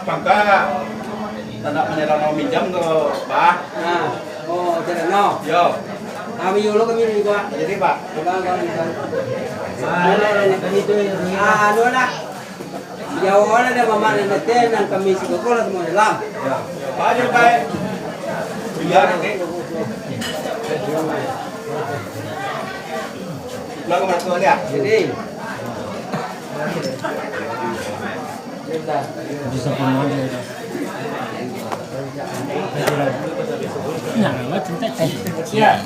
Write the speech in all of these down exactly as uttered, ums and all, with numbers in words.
Pangka, tak nak manyarang maminjam tu, Bah. Nah, oh, jadi no. Yo. Kami dulu, kami dulu, Pak. Jadi, Pak. Coba, Pak, minta. Ah, anu lah. Jawa lah dah mamak nan datang, nan kami suka ko lah semua dalam. Baik, baik. Biar nanti. Pulang ke mana tu, ya? Jadi. Bisa. Bisa pun mau dia. Nah, macam tadi. Ya.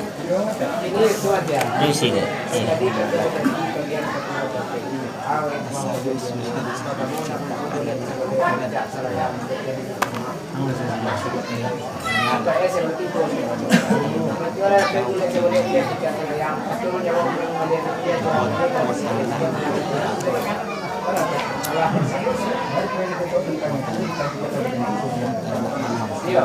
Di sini. Iya.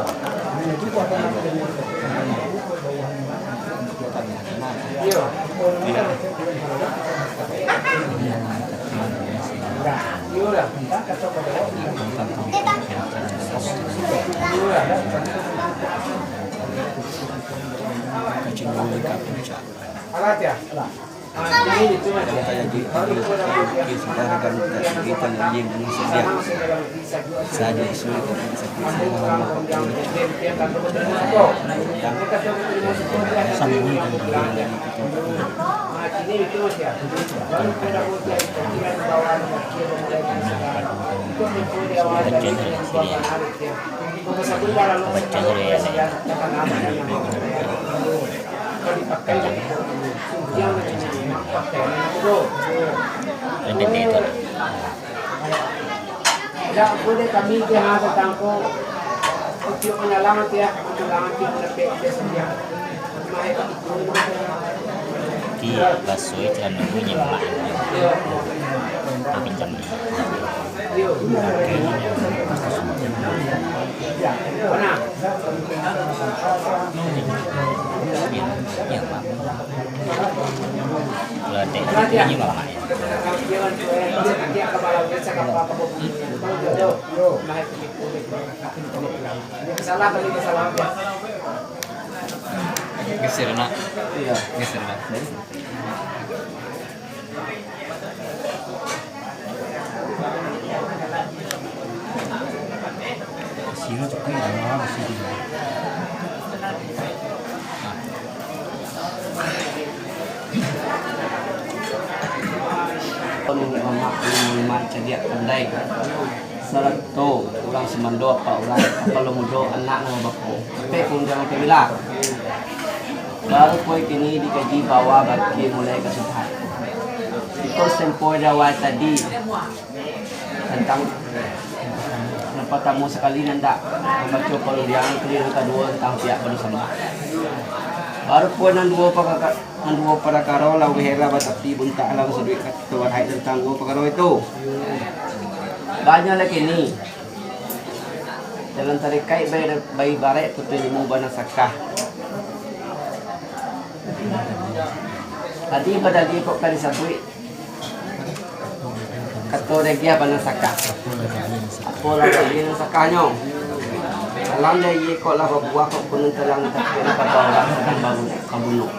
Alat ya? Yang tajadi di, di, di saudara kami, kita yang ingin saja. Saja isu itu, saja isu yang lama. Sama ini. Baca dulu ya, Nek. Pendek itu. Dak buliah kami dia ha datang ko. Upiuk manyalang ati ah, manyalang ati mandapek dia sambiang. Ki baso itu kan nunggu nyemak. Pinjam. Kalau ada ini mamak. Geser nak. Iya. Geser nak. Sini tu kan ada sini. Mamak, mamak cadiak pandai, sarato urang sumando apak urang, kapalo mudo anak nan babako. Tapi pun jangan kabilah. Baru poi kini dikaji bawa bakeh mulai ka subahan. Iko sempoi di awal tadi tantang, nan partamo sakali nan dak mambaco parudiangan, kali nan kaduo tantang pihak pado sambah. Baru poi nan duo pakaka-, nan duo parakaro lah wihera batapi buntak alam saduik kato wahai tantang duo pakaro itu. Banyak lah kini. Dalam tarikaik bai-, baibaraik putih limo banasakah. Tadi badalih kok ka disabuik, kato dagiah banasakah. Apo lah dagiah nasakanyo? Alam dagiah kok lah babuah kok kunun talang tapi kato urang sadang babu-, babunuh.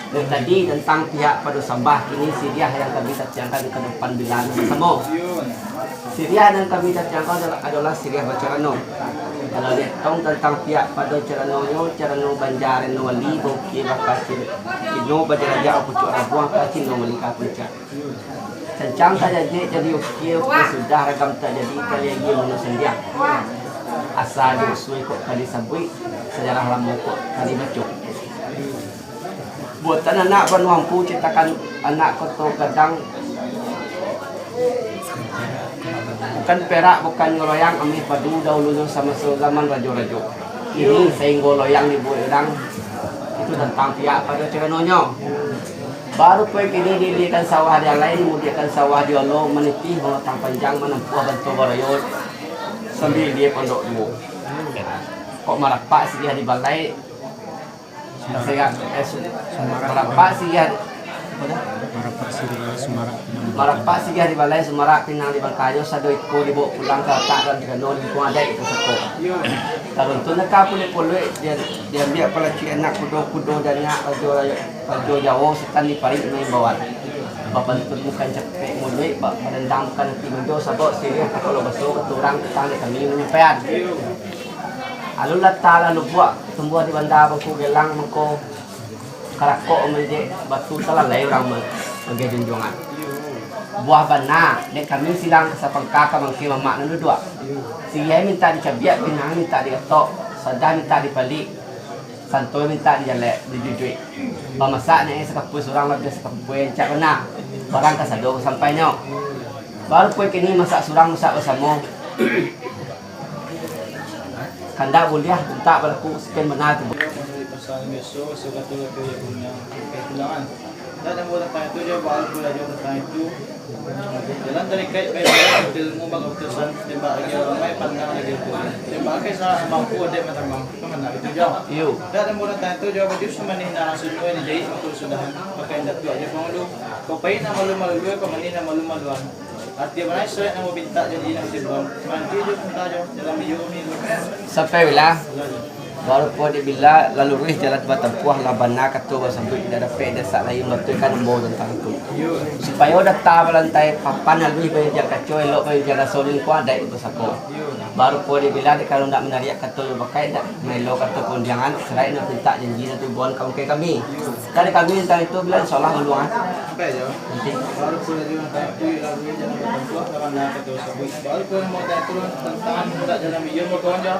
Dari tadi tantang pihak pado sambah, kini siriah yang kami tatiangkan ka depan bilangan samo. Siriah nan kami tatiangkan adolah, adolah siriah bacarano. Kalau dietong tantang pihak pado caranonyo, carano banja reno wali, baukia bakacil kino, bajarajak pucuak rabuang, kacil wali ka puncak. Cancang tajajik jadi ukia, ukia sudah ragam tajadi, kali agiah mano sandiang. Asa di usua kok ka disabuik, sajarah lamo kok ka dibaco. Buatan anak banuah ampu, citakan anak Koto Gadang. Bukan perak, bukannyo loyang, ameh padu dahulunyo samaso zaman rajo-rajo. Kini sainggo loyang dibuek urang, itu tantang pihak pado caranonyo. Baru poi kini diiliakan sawah di alai, dimudiakan sawah di olo, manitih mangotang panjang, manampuah bantuak barayo. Sambil dia pondok duo. Kok marapak siriah di balai, Sumara-, eh, su-, Sumara-, marapak siriah, apa dah? Marapak siriah, sumara-, marapak siriah di balai, sumara pinang di bangkanyo, sado iko dibawa pulang ka latak dan digano lingkuang adaik di pusako. Taruntun ka puluik-puluik, dia, diambiak palacuik anak kudo-kudo, dan nyak rajo, rajo Jawo, setan di parik maimbauan. Bapantun bukan capek muluik, ba-, badandang bukan ati bajo, sabab siriah takalo baso, kato urang patang dek kami manyampaian. Alun lata lah lubuak, tumbuah di banda bangku gelang, mangko karakok manjek batu, talalai urang ma-, magiah junjuangan. Buah bana, dek kami silang ka sapangka, ka mangke mamak nan duduak. Siriah mintak dicabiak, pinang mintak digatok, sadah mintak dipalik. Santoi mintak dijalek, dijujuik. Bamasak nyo sakapua surang, labiah sakapua rancak bana. Barang kasado sampainyo. Baru pun kini masak surang, masak basamo. Kandak buliah, mintak balaku, sekian bana tu. Pasal biaso, so kato-kato yang punya kehilangan. Dak namo tantang itu jo, baru balajar tantang itu. Jalan tarikaik baik-baik, ilmu bakaputusan, tembak lagi ramai, pandang lagi utuh. Tembak lagi salah mampu, dek matambang, itu mana itu jo. Iyo. Dak namo tantang itu jo, baju sumanih nah, sunui dijahit, mako sudahan, pakai datuak jo pangulu. Kau pai nak malu-malu, kau manih nak malu-maluan. Arti bana, surat namo pintak, janji namo timbang. Manti jo pintak jo, jalan iyo kami. Sampai bila? Baru po dek bila, lalu ruih jalan batampuah, lah bana kato basabuik, indak dapek dasak layun batuihkan ambo tantang tu. Supayo data balantai papan, aluih bainjang kaco, elok bainjang raso, lingkuang adaik basako. Baru po dek bila, dek kalau ndak manariak kato jo bakaik, ndak maelo kato paundiangan, saraik ndak pintak janji, ndak timbauan ka mangke kami. Dari kami tantang itu, bila insyaallah maluang. Sampai jo. Nanti. Baru po dek bila, tantang itu, lalu ruih jalan batampuah, lah bana kato basabuik. Baru po dek bila, tantang itu, tantang ndak jalan iyo, mako jo.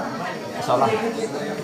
Insyaallah.